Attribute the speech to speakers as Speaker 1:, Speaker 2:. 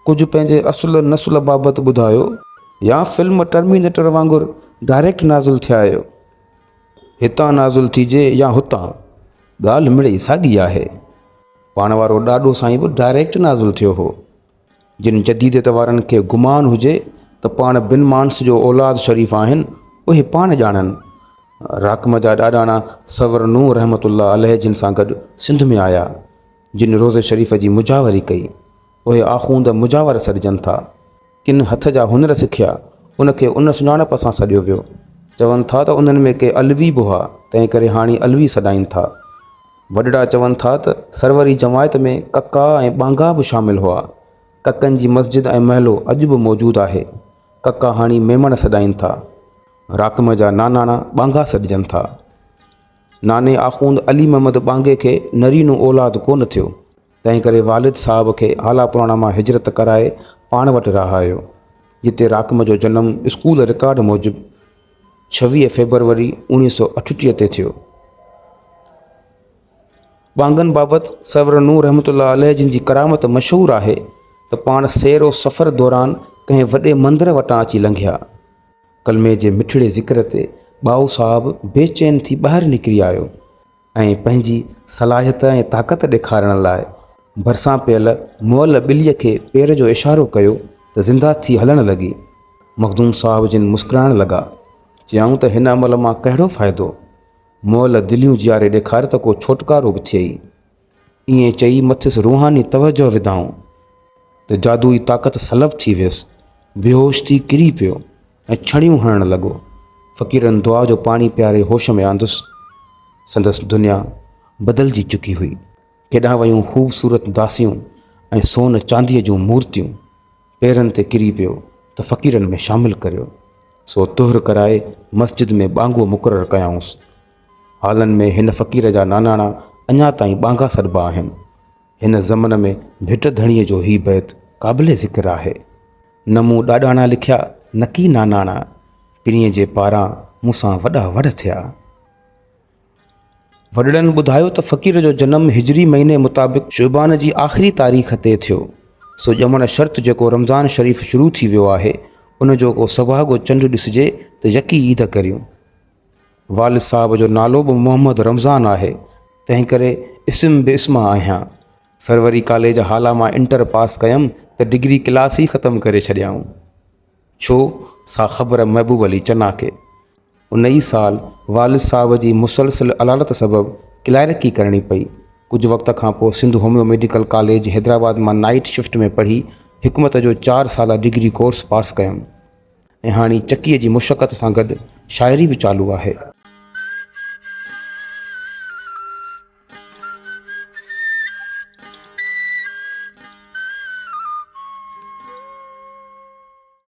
Speaker 1: ڪجهه پنهنجي اصل نسل بابت ٻڌايو يا فلم ٽرمينيٽر وانگر ڊائريڪٽ نازل ٿيا آهيو. هتان نازل ٿيجي يا هتان، ڳالهه مڙئي ساڳي آهي. پاڻ وارو ڏاڏو سائين به ڊائريڪٽ نازل ٿيو هو. جن جديديت وارن کي گمان هجي ته پاڻ بن مانس جو اولاد شريف آهن، اهي پاڻ ڄاڻن. راقم جا ڏاڏاڻا سرور نوح رحمة الله عليه جن سان گڏ سنڌ ۾ آيا، جن روضي شريف جي مجاوري ڪئي. اهي آخوند مجاور سڏجن ٿا. ڪن هٿ جا هنر سکيا، ان کي ان سڃاڻپ سان سڏيو ويو. چون ٿا ته انهن ۾ ڪي علوي به هئا، تنهنڪري هاڻي علوي سڏائين ٿا. وڏڙا چون ٿا ته سروري جماعت ۾ ڪڪا ۽ ٻانگا به شامل هئا. ڪڪن جي مسجد ۽ محلو اڄ به موجود آهي. ڪڪا هاڻي ميمڻ سڏائين ٿا. راقم جا ناناڻا ٻانگا سڏجن ٿا. ناني آخوند علي محمد ٻانگي کي نرينو اولاد ڪونه ٿيو. تنهن ڪري والد صاحب کي هالا پراڻا مان هجرت ڪرائي پاڻ وٽ رهايو، جتي راقم جو جنم اسڪول رڪارڊ موجب 26 فيبروري 1938 تي ٿيو. ٻانگن بابت سرور نوح رحمة الله عليه جن جي ڪرامت مشهور آهي ته پاڻ سير و سفر دوران ڪنهن وڏي مندر وٽان اچي لنگهيا. ڪلمي جي مٺڙي ذڪر تي ٻائو صاحب بي چين ٿي ٻاهر نڪري آيو. ۽ پنهنجي صلاحيت ۽ طاقت ڏيکارڻ لاء ڀرسان پيل مئل ٻليء کي پير جو اشارو ڪيو ته زنده ٿي هلڻ لڳي. مخدوم صاحب جن مسڪرائڻ لڳا. چيائون ته هن عمل مان ڪهڙو فائدو؟ مئل دليون جياري ڏيکار ته ڪو ڇوٽڪارو به ٿئي. ائين چئي مٿس روحاني توجهه وڌائون ته جادوئي طاقت سلب ٿي ويس. بيهوش ٿي ڪري پيو ۽ ڇڙيون هڻڻ لڳو. فقيرن دعا جو پاڻي پياري هوش ۾ آندس. سندس دنيا بدلجي چڪي هئي. ڪيڏانهن ويون خوبصورت داسيون ۽ سون چانديء جون مورتيون. پيرن تي ڪري پيو ته فقيرن ۾ شامل ڪريو. سو طهر ڪرائي مسجد ۾ ٻانگو مقرر ڪيائونس. هالن ۾ هن فقير جا ناناڻا اڃا تائين ٻانگا سڏبا آهن. هن ضمن ۾ ڀٽ ڌڻيء جو هي بيت قابل ذڪر آهي. نه مون ڏاڏاڻا لکيا نڪي ناناڻا، پرينء جي پاران مون سان وڏا وڙ ٿيا. وڏڙن ٻڌايو ته فقير جو جنم هجري مهيني مطابق شعبان جي آخري تاريخ تي ٿيو. سو ڄمڻ شرط جيڪو رمضان شريف شروع ٿي ويو آهي، ان جو ڪو سڀاڳو چنڊ ڏسجي ته يڪي عيد ڪريون. والد صاحب جو نالو به محمد رمضان آهي، تنهن ڪري اسم به اسما آهيان. سروري ڪاليج هالا مان انٽر پاس ڪيم ته ڊگري ڪلاس ئي ختم ڪري ڇڏيائون. ڇو، سا خبر محبوب علي چنا کي. ان ئي سال والد صاحب جي مسلسل علالت سبب ڪلارڪي ڪرڻي پئي. ڪجهه وقت کان پوء Sindh homeo medical college Hyderabad مان نائيٽ شفٽ ۾ پڙهي حڪمت جو چار سالا ڊگري ڪورس پاس ڪيم. ۽ هاڻي چڪيء جي مشقت سان گڏ شاعري به چالو آهي.